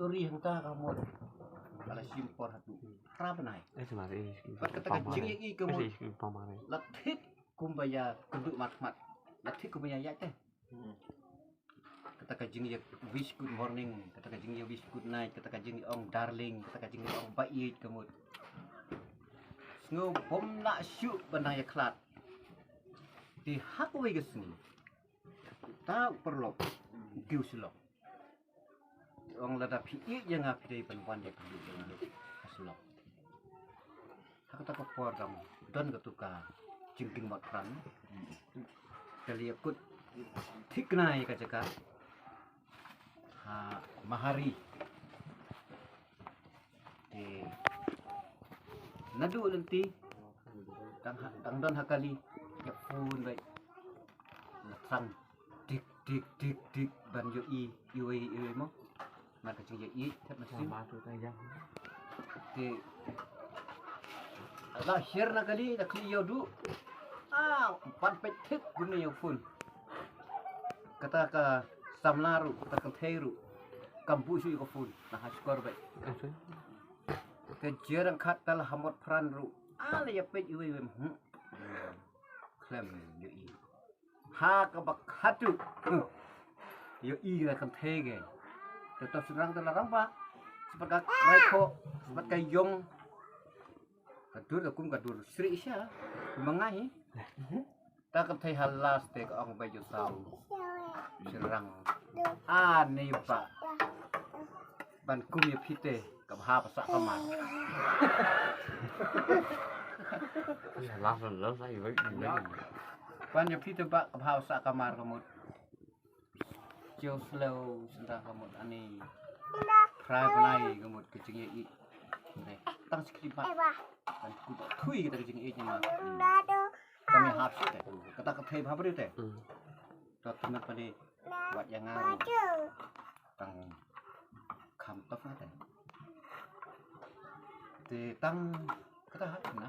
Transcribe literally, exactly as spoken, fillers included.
Ri hangta ka mut. Ka la shim por haduh phra bnai. Bad kata ka jingïaid ka mut. La thied kumba ïa kynduh markhmat. La thied kumba ïa ïaid te. Kata ka jingïa wish good morning, kata ka jingïa wish good night, kata ka jingïa ong darling, kata ka jingïa ong ba ïeit ka mut. Sngew bym lah shuh ban dang ïa khlad. Te ha kawei ka sngi, ta u paralok, diu shlok. Ong lada phi ïeit ïa nga phi dei ban wan ïa phi ïeit ïa nga ha shlok. Ha kata ka por dang don katu ka jingding mot pran. Ka la ïa kut thikna ïa ka jaka ha Mahari. Te naduh lynti dang ha, dang don ha kali, ïa phone beit. Na thrang dik dik dik dik ban ïohi iwei iwei mo. Mar ka jingïohi thep na sing. Te la share na kali, la kali ïa duh. Ah, pan peit thik kumne ïa phone. Kata ka samla ruh, kata ka thei ruh. Kam buh shuh ïa ka phone, na ha shkor beit. Te jia dang khat ta la ha mot pran ruh. Ah, la ïa peit iwei iwei. Hmm. Khlem ïohi. Ha kaba khatu. Ïohi la kan thei ke. Te to syrang te la rang ba. Sepat ka rai kho, sepat ka ïong. Ka dur ka kum ka dur sri sha. Kum nga hi. Ta kan thei ha last te ka ong ba ju tau. Syrang. Ani ba. Ban kum ïa phi te ka bha ba sah kamar. Ban ïa phi te ba ka bha ba sah kamar ka mut. Jiew slow senta ka mut ani. Phra bnai ka mut ka jingïaid. Tang shi khlieh mat. Ban kut thui kata ka jingïaid ni ma. Kami hap shi te. Kata ka thei hap te. To tynat pali. Wat ïa nga ruh. Tang kham tough nga te. Te tang kata ha na.